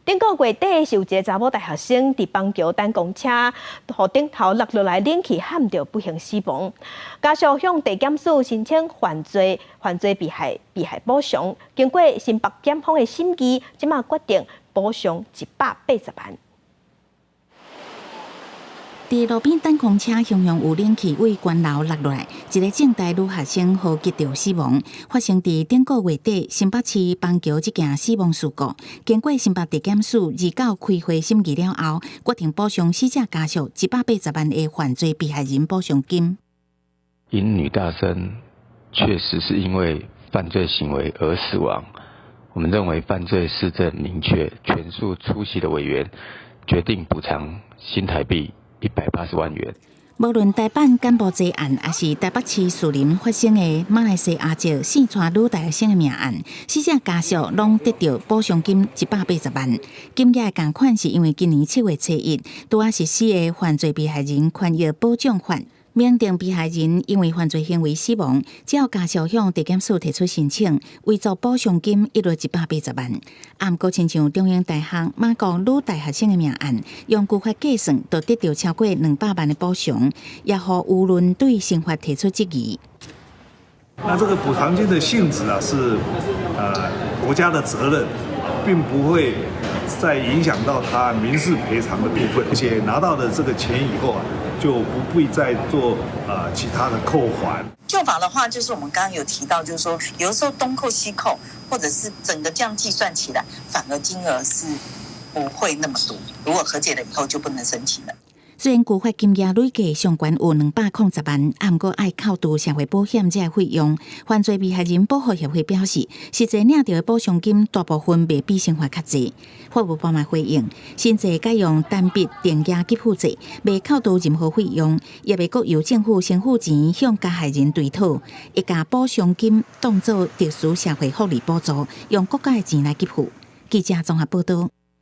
頂個月底是有一个查某大學生佇板橋等公車，予頂頭落落來冷氣焊著不幸死亡。家屬向地檢署申請犯罪被害補償，經過新北檢方的審議，這馬決定補償180萬。佇路邊等公車，雄雄有冷氣對懸樓落落來，一个政大女學生予擊著死亡。發生佇頂個月底新北市板橋這件死亡事故，經過新北地檢署二九開會審議了後，決定補償死者家屬一百八十萬的犯罪被害人補償金。因女大生確實是因為犯罪行為而死亡，我們認為犯罪事證明確，全數出席的委員決定補償新台幣180萬元。無論台版柬埔寨案，抑是台北市士林發生的馬來西亞籍四川女大學生的命案，死者家屬攏得著補償金一百八十萬。金額仝款是因為今年7月初1拄仔實施的犯罪被害人權益保障法，明定被害人因為犯罪行為死亡，只要家屬向地檢署提出申請，遺族補償金一律一百八十萬。啊，毋過親像中興大學馬國女大學生的命案，用舊法計算，就得著超過200萬的補償，也予輿論對刑法提出質疑。那這個補償金的性質啊，是國家的責任，並不會再影響到他民事賠償的部分，而且拿到了這個錢以後啊，就不必再做其他的扣還。舊法的話，就是我們剛剛有提到，就是說有的時候東扣西扣，或者是整個這樣計算起來，反而金額是不會那麼多。如果和解了以後，就不能申請了。雖然舊法金額累計上懸有210萬，啊，毋過愛扣除社會保險這个費用。犯罪被害人保護協會表示，實際領著的補償金大部分袂比新法較濟。法務部嘛回應，新制改用單筆定額給付制，袂扣除任何費用，也袂閣由政府先付錢向加害人追討，會共補償金當做特殊社會福利補助，用國家的錢來給付。記者綜合報道。